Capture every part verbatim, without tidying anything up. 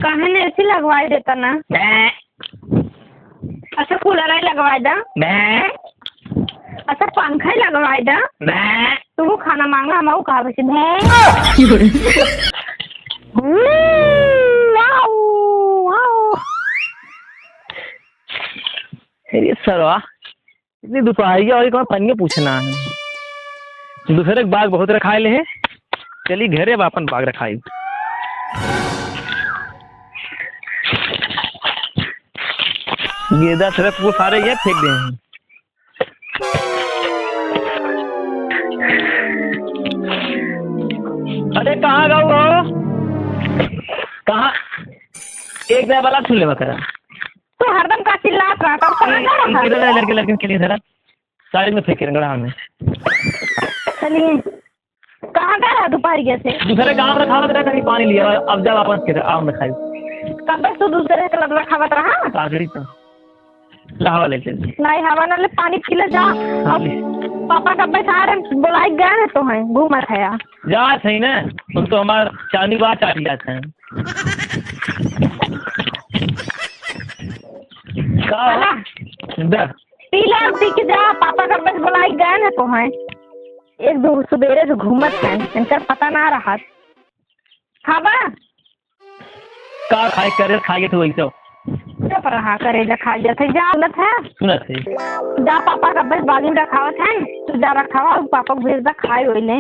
काहे न एसी लगवाई देता ना? मैं। अच्छा, कूलर ही लगवाई दा। मैं। अच्छा, पंखा ही लगवाई दा। मैं। तू खाना मांगा, हम आऊ कहा बस, मैं। हम्म, आऊ, आऊ। अरे सरवा, इतनी दुपहरिया और कौन पनिया पूछना है? दूसरे के बाग बहुत रखाए ले हैं, चली घरे अब अपन बाग रखाई। गेंदा सरफ को सारे ये फेंक दे हैं। अरे कहाँ गऊ हो? कहाँ? एक नया वाला सुन लेवा करा। तू हरदम का चिल्लात रहा, तब कहाँ जा रहा? इधर लड़के लड़के के लिए जरा साइड में फेंके गढ़ा में। चलिए, कहाँ जा रहा दोपहरिया से? दूसरे गांव में खावत रहा, कहीं पानी लिया, अब जा वापस के आओ न खाई। कब तक तू दूसरे के लबला खावत रहा? कागड़ी तो। ला हवा ले चल। नहीं, हवा ना ले, पानी पी ले जा। हाँ, अब ले। पापा कब बैठा रहे, बुलाई गए हैं तो हैं, घूमत है यार। जा सही ना, तुम तो हमार चांदी बात चाट जाते हैं। का? चला। दे। पी ले, अब पी के जा, पापा कब बैठ बुलाई गए हैं तो हैं। एक दो सुबेरे से घूमत हैं, इनकर पता ना रहा। खाबा? का खाए करे, खाए तो वही तो। चुप रहा, करेजा खाए जाते, जा, सुनत है? सुनत है। जा, पापा का बस बाजू में रखावत है, तू जा रखावा और पापा को भेज दे, खाए वही ले।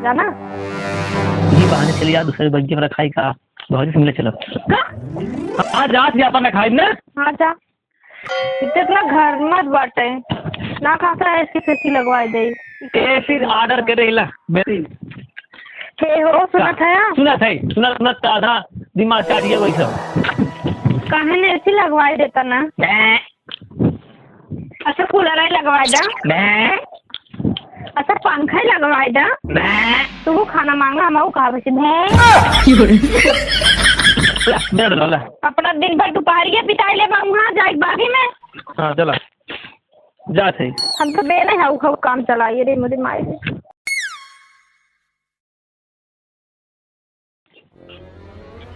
जाना? ये बहाने चली जा, दूसरे बग्गी में रखाई का, भौजी से मिले चलो। का? हाँ, जा, जा, अपन रखाई ना। हाँ, जा। इतना घर मत बाटे, ना कहता है एसी फेसी लगवाए दे। एसी order करे ला, मेरी। हे हो, सुनत है? सुनत है, सुनत, सुनत, आधा दिमाग चाट गया वही सब। काहे ने एसी लगवाए देता ना? मैं। अच्छा, कूलर ही लगवाए दा। मैं। अच्छा, पंखा ही लगवाए दा। मैं। तू खाना मांगा, हम आऊ कहा बस, मैं। ले, ले, ले। अपना दिन भर दोपहरिया बिताई ले बा, वहाँ जाए बागी में। हाँ, चला। जा थे। हम तो बेने है, उखाऊ काम चलाइए रे, मोरे माई रे।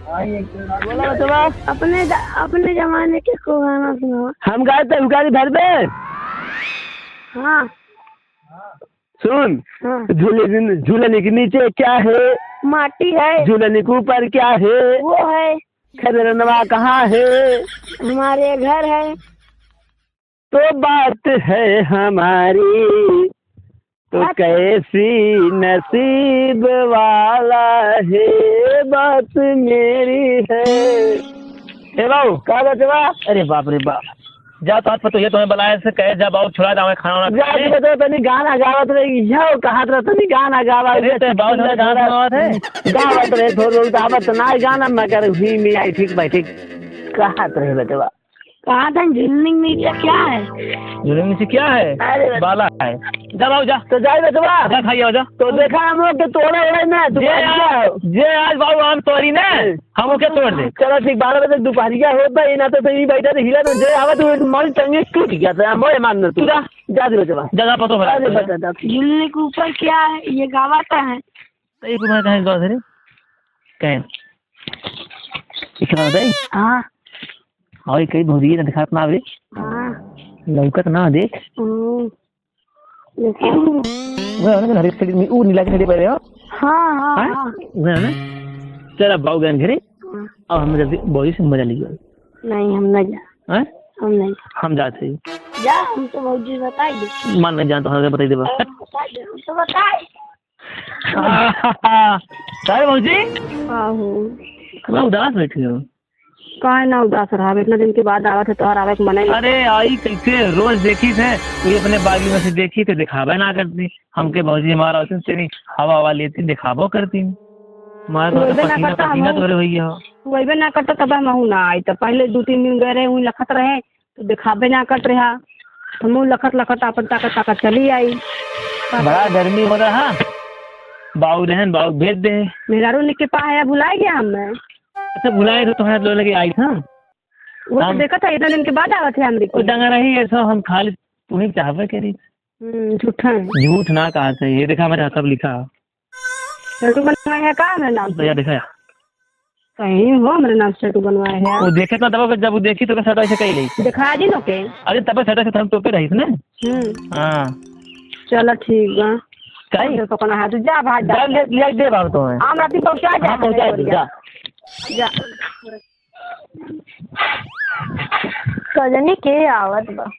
बोला बचवा। अपने ज-, अपने जमाने के को गाना सुनाओ। हम गाए तो गाड़ी भर दे। हाँ। सुन। हाँ। झूले, झूलने के नीचे क्या है? माटी है। झूलने के ऊपर क्या है? वो है। खदेरनवा कहाँ है? हमारे घर है। तो बात है हमारी, तो बात कैसी नसीब वाला है, बात मेरी है। ए बाबू, का बचवा? अरे बाप रे बाप, जा तो हाथ पर तो ये तुम्हें बुलाए से कहे, जा बाबू छुड़ा जावे खाना वाना जा खाए। तू तो तनी गाना गावत रही, जाओ कहात रह तनी गाना गावा। अरे ते बाबू थोड़ा गाना गावत है। गावत रहे थोड़ा बहुत आवत ना गाना मगर हुई में आई ठीक भाई ठीक। कहात रहे बचवा। कहा था झिलमिल नीचे क्या है? झिलमिल नीचे क्या है? अरे। बाला है। जा बाबू जा। तो जाए बचवा। जा खाइए जा। तो देखा हम लोग के तोड़े ओड़े ना, तू जे भाग आज, जाओ। जे आज बाबू आम तोड़ी ना, हम्म। हम ओके तोड़ दे। चलो ठीक, बारह बजे दोपहरिया होता ही ना तो, तो ये बैठा तो हिला तो जे आवा तो एक मल टंगे टूट गया था, मोए मान तू। तू जा। जा दे बचवा। जा, जा, पतो भरा। जा दे बचवा। झिलमिल के ऊपर क्या है? ये गावा का है। तो एक बार कहें गावा रे। कहें। इतना बताई? हाँ। और कई भौजी ना दिखात ना आवे। हाँ। लौकत ना देख। हम्म। देखो। वो है ना, हरे सड़ी में, वो नीला के सड़ी पहले हो। हाँ, हाँ, हाँ? हाँ। वो है ना? चल अब बाऊ गन घरे। हाँ। अब हम जल्दी भौजी से मजा लीजिए। नहीं, हम नहीं जा। हैं? हम नहीं। हम जाते हैं। जा, हम तो भौजी बताई दे। मान नहीं जानता, हम बताई देबा। हम बताई दे, हम तो बताई। अरे भौजी। हाँ हो। इतना उदास बैठी हो। काहे ना उदास रहब, इतना दिन के बाद आवत है, तोहर आवे के मने नहीं। अरे आई कैसे रोज देखी थे, ये अपने बागी में से देखी थे, दिखावे ना करती। हमके भौजी हमारा होती तेरी हवा हवा लेती, दिखावो करती। हमारा तो वैसे ना पसीना करता पसीना हम। तोरे भैया। वैसे ना करता तब हम ना आई, तो पहले दो तीन दिन गए रहे, वहीं लखत रहे, तो दिखावे ना करत रहा। हमहू लखत लखत आपन ताकत ताकत चली आई। बड़ा गर्मी हो रहा। बाऊ रहन, बाऊ भेज दे। मेहरारू निके पा है, भुला गया हम मैं। अच्छा, भुलाए तो तुम्हारे लो लगे आई था। वो तो हम देखा था, इतना दिन के बाद आवत है हमरे वो को। डंगर रही है, सो हम खाली तुम्हें चाहबे करी। हम्म, झूठा है। झूठ ना कहा था, ये देखा मेरा सब लिखा। लड्डू बनवाए है का मेरा नाम? भैया देखा। कहीं हो हमरे नाम से सेट बनवाए हैं। वो देखे तो तब, जब वो देखी तो सेट ऐसे कही रही। दिखा दी नो के। अरे तब सेट ऐसे हम टोपे रही ना। हम्म। हाँ। चलो ठीक बा। कहीं? तो कौन हाथ जा भाग जा। जा, ले, ले दे बाबू तुम्हें। हम राती पहुँचा जा। हाँ, पहुँचा दे, जा। जा। कजनी के आवत बा।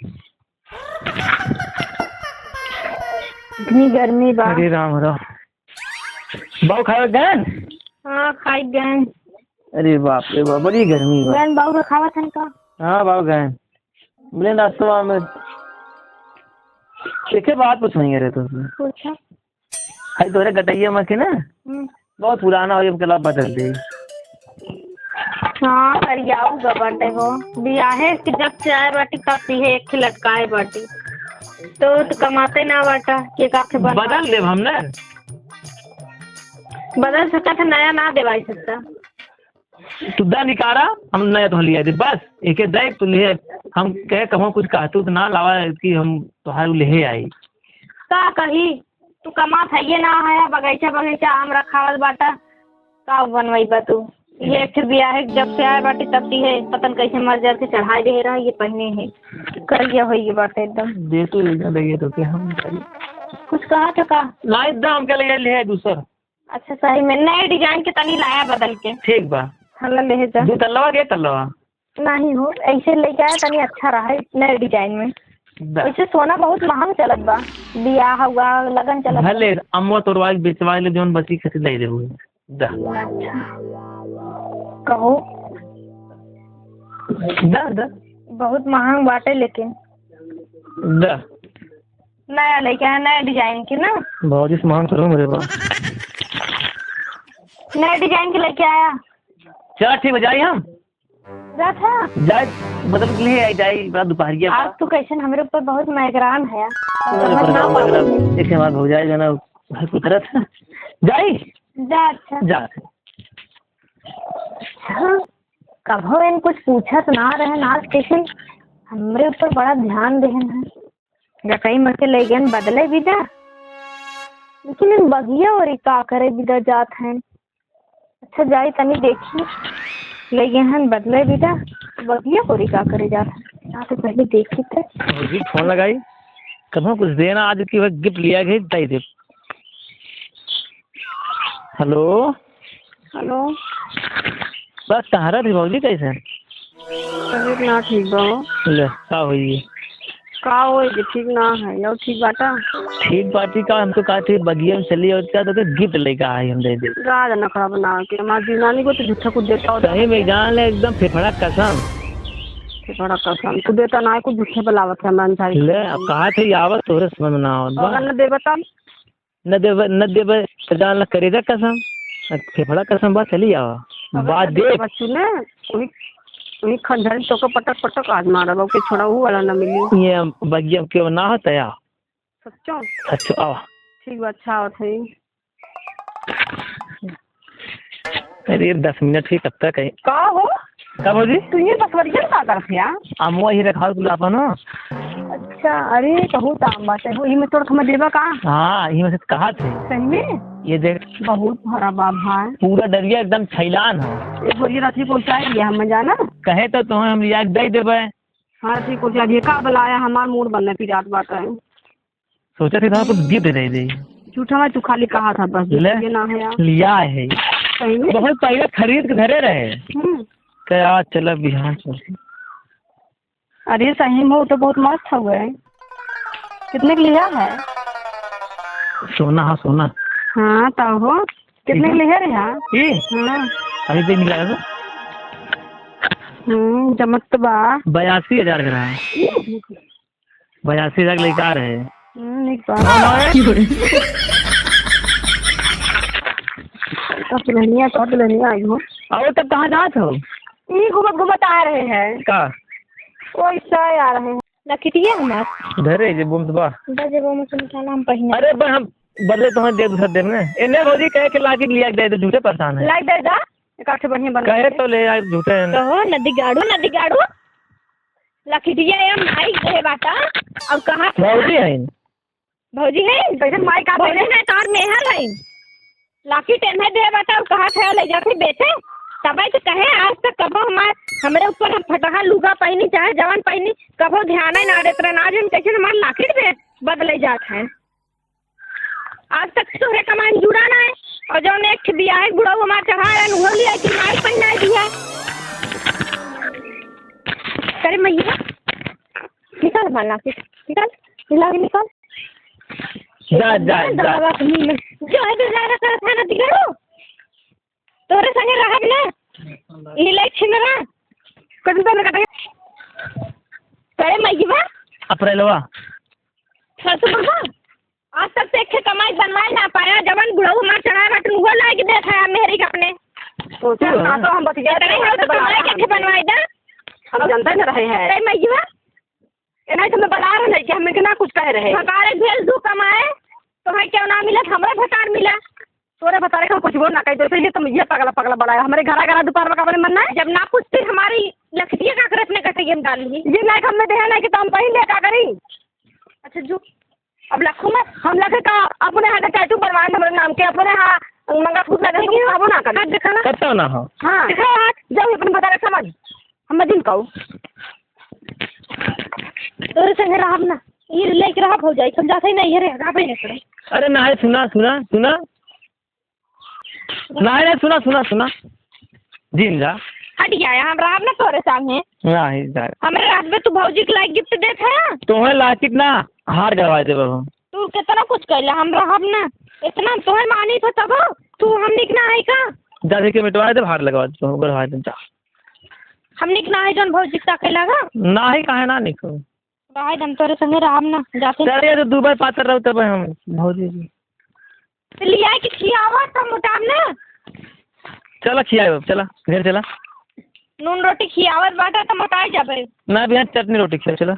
इतनी गर्मी बा। अरे राम राम। बाबू खाए गए? हाँ, खाई गए। अरे बाप रे बाप, बड़ी गर्मी बा। गए बाबू रे खावत हन का? हाँ बाबू गए। बोले नाश्ता में एके बात पूछेंगे रे तुमसे। पूछा। हाय तोरे गटैया में के ना? हम्म। बहुत पुराना हो गया, कला बदल दे। हाँ, करियाऊ गबन दे हो। बियाहे के जब से आए बाटी, तब से इहे एक ठे लटकाए बाटी। तो, तो कमाते ना बाटा, के का के बना। बदल देब हम ना। बदल सकता था, नया ना देवाई सकता। तू दा निकारा, हम नया तो लिया दे, बस। एके दे तू ले, हम कहे कहूँ कुछ कहतू तो ना लावा कि हम तोहार ले आई। का कही? तू कमात है ये ना है, बगीचा, बगीचा आम रखावल बाटा, का बनवाई बा तू? ये एक ठे बियाहे जब से आए बाटी, तब से इहे पतन कैसे मर जर के चढ़ाई दे रहा, ये पहिने है। करिया होई ये बाटे एकदम। दे तू, ले जा, ले जा, तो के हम जाई। कुछ कहा था का? ना, एकदम हमके ले ले है दूसर। अच्छा, सही में नए डिजाइन के तनी लाया बदल के। ठीक बा। हल्ला ले जा। दू तल्लवा के तल्लवा? नहीं हो, ऐसे लेके आया, तनी अच्छा रहा है नए डिजाइन में। दा। वैसे सोना बहुत महंग चलत बा, बियाह हुआ, लगन चलत बा। भले अम्मा तोरवा के बेचवा ले, जौन बची खसी दे देबू। दा। कहो। दा, दा। बहुत महंग बाटे लेकिन। दा। नया लेके आया, नया डिजाइन के ना। भौजी से मांग करो मेरे पास। नया डिजाइन के लेके आया। चला ठीक बा, जाई हम। जात है? जाए, बदल के लिए आई जाई, बड़ा दोपहरिया आज बा। तो कैसन हमरे ऊपर बहुत मेहरबान है। अरे समझ ना परेशान लग रहा, पाऊंगी। एक हमार भौजाई जो है ना, घर को तरफ है। जाई? जा, अच्छा। जा। हाँ, कभो इन कुछ पूछत ना रहे, आज कैसन हमरे ऊपर बड़ा ध्यान देहन है। गटई में के ले गए बदले बिदा, लेकिन इन बगिया और का करे बिदा जात हैं। अच्छा, जाई तनी देखी, ले गए हैं बदले बिदा, बगिया और का करे जात हैं। यहाँ तो पहले देखी थे। भौजी फोन लगाई, कभो कुछ देना, आज की वह गिफ्ट लिया गई, दे दे। हेलो। हेलो। बस कहाँ रहत ही भौजी, कैसे? तबीयत ना ठीक बा हो। ले, का होई? का होई जे ठीक ना है, और ठीक बाटा? ठीक बाटी का, हम तो कहते बगिया में चली और क्या तो के गिफ्ट लेके आई हम दे दे। राज नखरा बना के, हमार जीवनानी को तो झूठा कुछ देता होता। सही में जान ले, एकदम फेफड़ा कसम। फेफड़ा कसम। तू देता ना है, कुछ झूठे बुलावत है, मैं अंधारी ले, अब कहा थे आवत तोरे समझ में ना आवत बा। अगर न देबे तब? न देबे, न देबे, तो जान ला करेजा कसम, फेफड़ा कसम बा, चली आवा। अबे बात ना दे। देबे बच्चू ने, वही, वही खंजर में तोके पटक पटक आज मारब, ओके छोड़ा, वो वाला ना मिली। ये बगिया के ना होता या? सच्चो? सच्चो, आवा। ठीक बा, अच्छा आवत है। अरे, दस मिनट ही कब तक है? का हो? का भौजी? तू ये बसवरिया में का करत है यार? आमवा ही रखा तू आपन। अच्छा, अरे, बहुत आम बाटे हो, इमे तोड़ के हमें देबा का? हाँ, इमे से कहा थे। सही में? ये देख। बहुत भरा बा भाई। पूरा डरिया एकदम छैलान है। एक बोरिया रथी पहुँचाई दिया हमें जाना। कहे तो तुम्हें हम लिया के दे देबे। हाँ, रथी पहुँचा दिए। का बुलाया, हमार मूड बनने की रात बात है। सोचा थे, कुछ गिफ्ट दे दे। झूठा में तू खाली कहा था बस, ले, ये ना है यार। लिया है। सही में? बहुत पहले खरीद के धरे रहे। हम्म। क्या चला बिहान से। अरे सही में, वो तो बहुत मस्त हुआ है। कितने का लिया है? सोना है, सोना। हाँ, तब हो। कितने का लिया रे? हाँ। ये? हाँ। अभी तो निकाला था। हम्म, जमत तो बा। बयासी हजार का रहा। बयासी हजार लेके आ रहे हैं। हम्म, निक बा। हाँ, हाँ। तो दुल्हनिया, तो दुल्हनिया आई हो। और तब कहाँ जात हो? ई घूमत घूमत आ रहे हैं। का? वैसा आ रहे हैं। लकिटिया हमार। धरे जे बोम तो बा। बजे बोम से निकाला हम पहिने। अरे, पर हम बदले तो हम दे दूसरा देब ने। एने भौजी कहे के लागी लिया दे दे, झूठे परेशान है। लाई दे जा, एक आठ बढ़िया बना कहे दे। तो ले यार, झूठे हैं। कहो, नदी गाड़ू, नदी गाड़ू। लकिटिया या माई कहे बाटा, और कहाँ से भौजी हैं? भौजी हैं? कैसे माई का भौजी भौजी? हैं, तोर मेहर हैं। लाकी टेम्हे दे बाटा, और कहाँ से ले जाके बेचे? अबे तो कहे आज तक कबो हमार, हमरे ऊपर हम फटहा लुगा पहिनी चाहे जवन पहिनी, कबो ध्यान ही ना देत रहे। ना जन कैसे हमार लाकेट बे-, बदले जात है। आज तक तोहरे कमाई में जुड़ा ना है। और जौन एक ठे बियाहे बुढ़ऊ हमार चढ़ा है, उहो लिया कि मार पहिनाई दिया। करे मैया, निकाल हमार लाकेट, निकाल, निकाल, निकाल। जा, जा, जा। दवा अपनी में। जो है तो ज्यादा करत है ना दिगरो। तोरे संगे रहब ना। ई ले छिनरा। कभी तो लगा दे। करे मैया। अप्रैलवा। सरसों बाबा। आज तक से एक ठे कमाई बनवाई ना पाया, जवन बुढ़ऊ हमार चढ़ा बाटन, उहो लाइके देत है मेहरी के अपने। सोचो ना, तो हम बतिया इतने हो तो कमाई के ठे बनवाई दे। हम जनता न रहे हैं। तै मैया, ए नहीं तो मैं बता रहे नहीं कि हम इतना कुछ कह रहे हैं। भतारे भेज दू कमाए, तो है क्यों ना मिलत, हमरा भतार मिला। तोरे भतारे का कुछ बोल ना कही, तो इसलिए तुम ये पगला पगला बड़ा है। हमारे घरा घरा दोपहर में का बने मन ना है? जब ना पूछते हमारी लखटिया का करे अपने गठैया में डाल ली। ये नहीं हमने देहा नहीं कि तो हम पहन ले का करी? अच्छा जो अब लखो मत। हम लखे का अपने हाथ टैटू बनवाए हमारे नाम के, अपने हाथ मंगलसूत्र लगे, देखियो। हम खाबो ना कर। हाथ दिखाना। कत्ता ना हो। हाँ। दिखाओ हाथ। जाओ अपन बता समझ। हम दिन कहू। तोरे संगे रहब ना। ई लेके रहा भौजाई, हम जाते ही नहीं है रे, रहबे नहीं करे। अरे ना है, सुना, सुना, सुना। नहीं, नहीं, सुना, सुना, सुना। जिन जा। हट गया, हम रहब ना तोरे संगे। नहीं जा। हमरे रात में तू भौजी के लाइक गिफ्ट देत है? तोहे लाइक ना, हार गवाए देबे हम। तू कितना कुछ कैला, हम रहब ना। इतना तोहे मानी तो तब तू हम निक ना है का? जा देख के मिटवा दे, हार लगवा दे, तू गवाए दे, जा। हम निक ना है जौन भौजी का कैला का? ना है, काहे ना निक हो? रहे दम तोरे संगे रहब ना, जाते। चल, ये तो दुबई पातर रहो तब हम भौजी जी। तो लिया के खियावा तब मोटाब ना। चला खियाए बाबू, चला, घर चला। नून रोटी खियावत बाटा तो मोटाए जाबे। ना, बिहान चटनी रोटी खिया, चला।